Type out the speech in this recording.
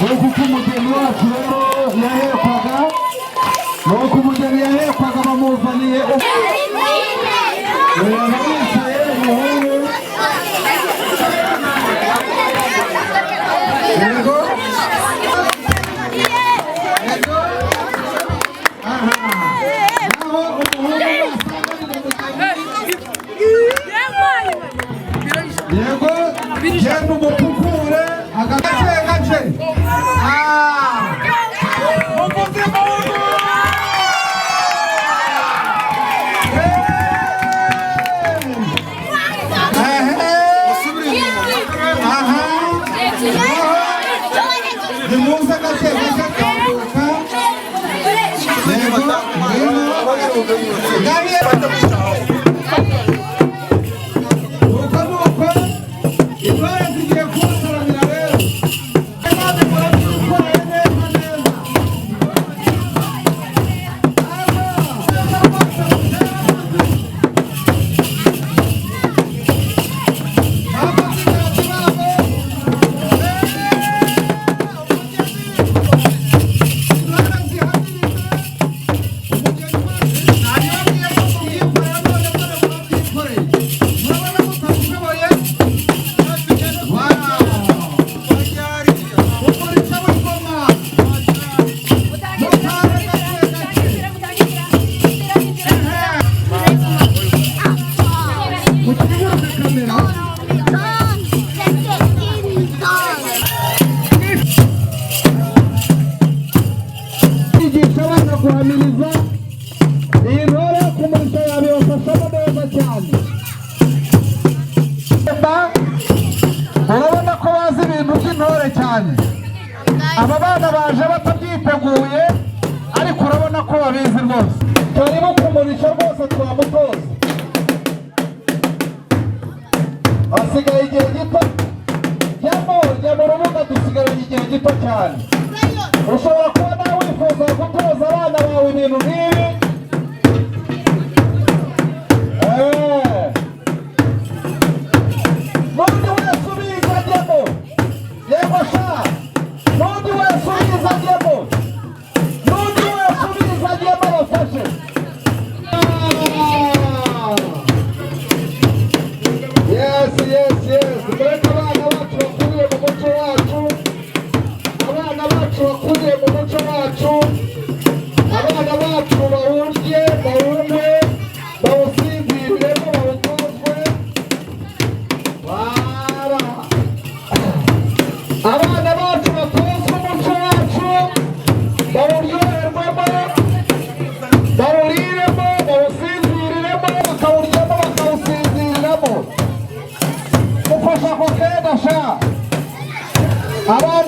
Nguko umugeni wacu rero yahekwaga, nuko umugeni yahekwaga bamuzaniye yicaye umuhungu. Yego, yego, aha naho umuhungu asanganira umugeni. Yego, genda umupukure agace gace. Ah, umuvuzi muntu. Aha, nimuze gake gake, tambuka. Yego, ngwino ngabiye. Nuko nuko intore zigiye kubataramira rero, maze murabyikoreye neza neza. Kwigisha abana guhamiriza, iyi ntore kumurisha yabibafashamo neza cyane. Urabona ko bazi ibintu by'intore cyane. Aba bana baje batabyiteguye, ariko urabona ko babizi rwose. Turimo kumurisha rwose, twamutoza. Hasigaye igihe gito. Jyamo, jya mu rubuga, dusigaranye igihe gito cyane. Ushobora kuba nawe wifuza gutoza abana bawe ibintu nk'ibi. N'undi wese ubizi ajyemo. Yego sha, n'undi wese ubizi ajyemo, n'undi wese ubizi ajyemo abafashe. Yes. Mureke abana bacu bakuriye mu muco wacu, abana bacu bakuriye mu muco wacu, abana bacu bawurye, bawunywe, bawusinziriremo, bawutozwe. Wara. Abana bacu batozwe umuco wacu, bawuryoherwemo, bawuriremo, bawusinziriremo, bakawuryamo, bakawusinziriramo. Mufasha ako kenda sha. Abana